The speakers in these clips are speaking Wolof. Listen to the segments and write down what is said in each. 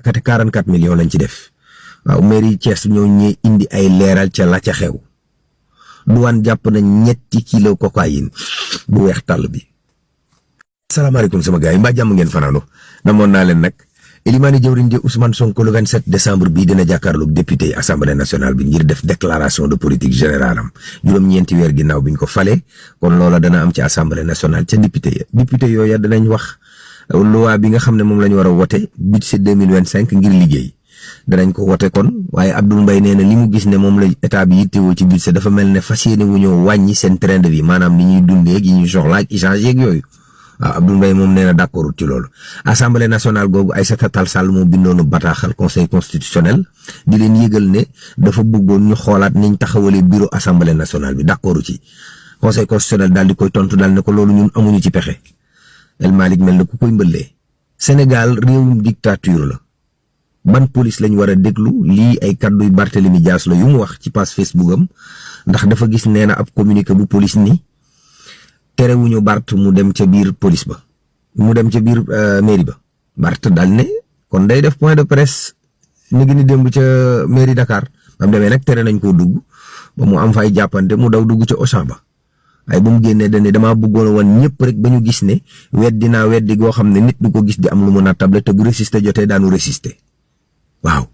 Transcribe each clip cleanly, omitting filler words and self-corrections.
dakate 44 millions lañ ci def waaw mairie Thiès ñoo ñee indi ay leeral ca la ca xew douane jàpp na 3 kilo cocaïne bu weex tàll bi. asalaamaaleykum sama gars yi mbaa jàmm ngeen fanaano namoon naa leen nag Elimane jëwriñ ji Ousmane Sonko le 27 décembre bii dina jàkkaarloog député yi assemblée nationale bi ngir def déclaration de politique générale am juróom-ñeenti weer ginnaaw bi ñu ko falee kon loola dana am ci assemblée nationale ca député yooya danañ wax loi bi nga xam ne moom la ñu war a wote budget 2025 ngir liggéey danañ ko wote kon waaye Abdoul Mbaye nee na li mu gis ne moom la état bi yittewoo ci budget dafa mel ne fas yéene wu ñëw wàññi seen train de vie maanaam ni ñuy dundee ak yi ñuy soxla ak échange yeeg yooyu. waaw Abdoul Mbaye moom nee na d'accord ci loolu assemblée nationale googu Aïssata Tall Sall moo bindoonu bataaxal conseil constitutionnel di leen yëgal ne dafa bëggoon ñu xoolaat niñ taxawalee bureau assemblée nationale bi d'accord ci conseil constitutionnel daal di koy tontu daal ne ko loolu ñun amuñu ci pexe El Malick mel na ku koy mbëllee Sénégal réewum dictature la ban police lañ war a déglu lii ay kadduy Barthélémy Dias la yu mu wax ci page Facebook am ndax dafa gis nee na ab communiqué bu police ni terewuñu Bart mu dem ca biir police ba mu dem ca biir mairie ba Bart daal ne kon day def point de presse ni ngi ni démb ca mairie Dakar bam demee nag tere nañ koo dugg ba mu am fay jàppante mu daw dugg ca Auchan ba waaye ba mu génnee dañ ne damaa bëggoon a wan ñëpp rek ba ñu gis ne weddi goo xam ne nit du ko gis di am lu mu nattable te bu résister jotee daanu résister waaw.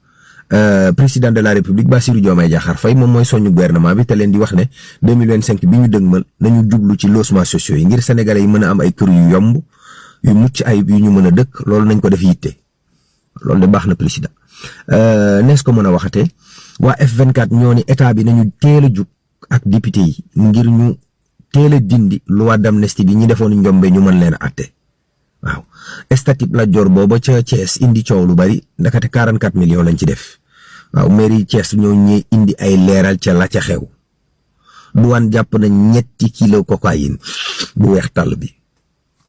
président de la république Bassirou Diomaye Diakhar Faye moom mooy soñu gouvernement bi te leen di wax ne 2025 bi ñu dëgmal nañu jublu ci logements sociaux yi ngir sénégalais yi mën a am ay kër yu yomb yu mucc ayib yu ñu mën a dëkk loolu nañ ko def yitte loolu de baax na président nees ko mën a waxatee waa F24 ñoo ni état bi nañu teel a jug ak député yi ngir ñu teel a dindi loi d'amnistie bi ñi defoon njombe ñu mën leen a atte waaw statut la jor booba ca Thiès indi coow lu bari ndakate 44 millions lañ ci def waaw mairie Thiès ñoo ñee indi ay leeral ca la ca xew douane jàpp na 3 kilo cocaïne bu weex tàll bi